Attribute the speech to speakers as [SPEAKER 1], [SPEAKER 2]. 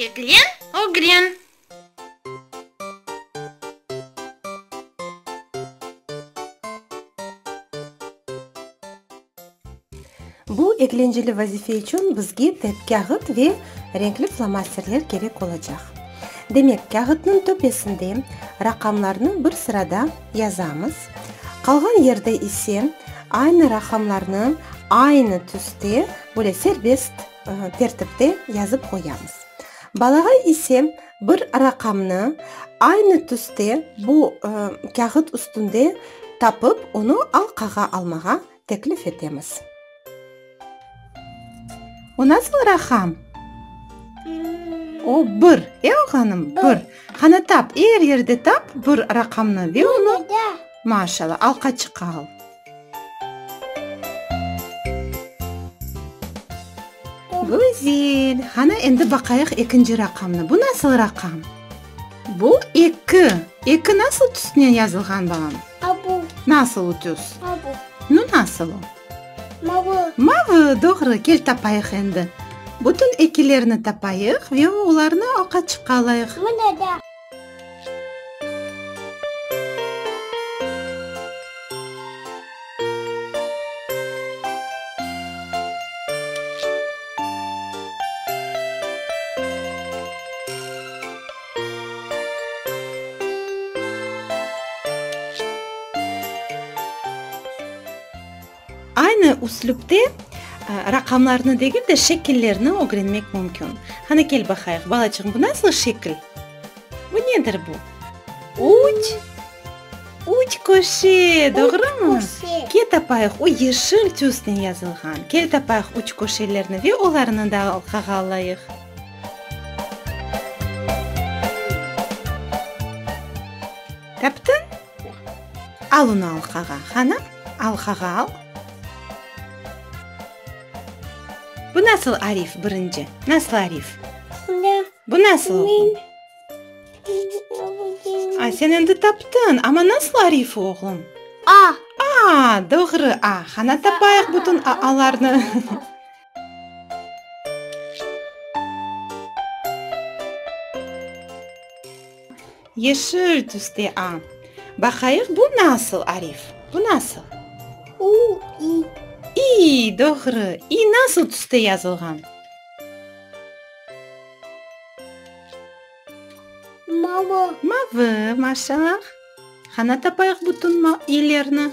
[SPEAKER 1] Eglen, ögren!
[SPEAKER 2] Bu eglenceli vazife içün bizge tek kâğıt ve renkli flomasterler kerek olacaq. Demek, kâğıtnıñ töpesinde raqamlarnı bir sırada yazamız, qalğan yerde ise aynı raqamlarnı aynı tüste, böyle serbest tertipte yazıp qoyamız. Balağa ise bir raqamnı aynı tüste bu kâğıt üstünde tapıp, onı alqağa almağa teklif etemiz. O nasıl raqam? O bir, e, oğlanım, bir. Qana tap, er yerde tap bir raqamnı ve onı, maşallah, alqaçıqqa al. Güzel! Qana, endi baqayıq ekinci raqamnı. Bu nasıl raqam? Bu eki. Eki nasıl tüsnen yazılğan, balam? Nasıl o tüs? Nu, nasıl o?
[SPEAKER 3] Mavı.
[SPEAKER 2] Mavı, doğru. Kel tapayıq endi. Bütün ekilerni tapayıq ve olarnı alqaçıqqa alayıq.
[SPEAKER 3] Mına da.
[SPEAKER 2] Aynı üslüpte raqamlarnı degil de, şekillerni ögrenmek mümkün. Qani, kel baqayıq, balaçığım, bu nasıl şekil? Bu nedir bu? Üç, üç köşe, doğrumı? Kel tapayıq, o yeşil tüsnen yazılğan. Kel tapayıq üç köşelerni ve olarnı da alqağa alayıq. Taptıñ? Al onı alqağa, qani, alqağa al. Bu nasıl arif, birinci? Nasıl arif? Bu nasıl, oğlum? A, sen endi taptıñ, amma nasıl arif, oğlum?
[SPEAKER 3] A.
[SPEAKER 2] A, doğru, A. Qani, tapayıq bütün A-larnı. Yeşil tüste A. Baqayıq, bu nasıl arif? Bu nasıl?
[SPEAKER 3] U, i.
[SPEAKER 2] İ, doğru. İ nasıl tüste yazılğan?
[SPEAKER 3] Mavı.
[SPEAKER 2] Mavı, maşallah. Qana tapayıq bütün i'lerni.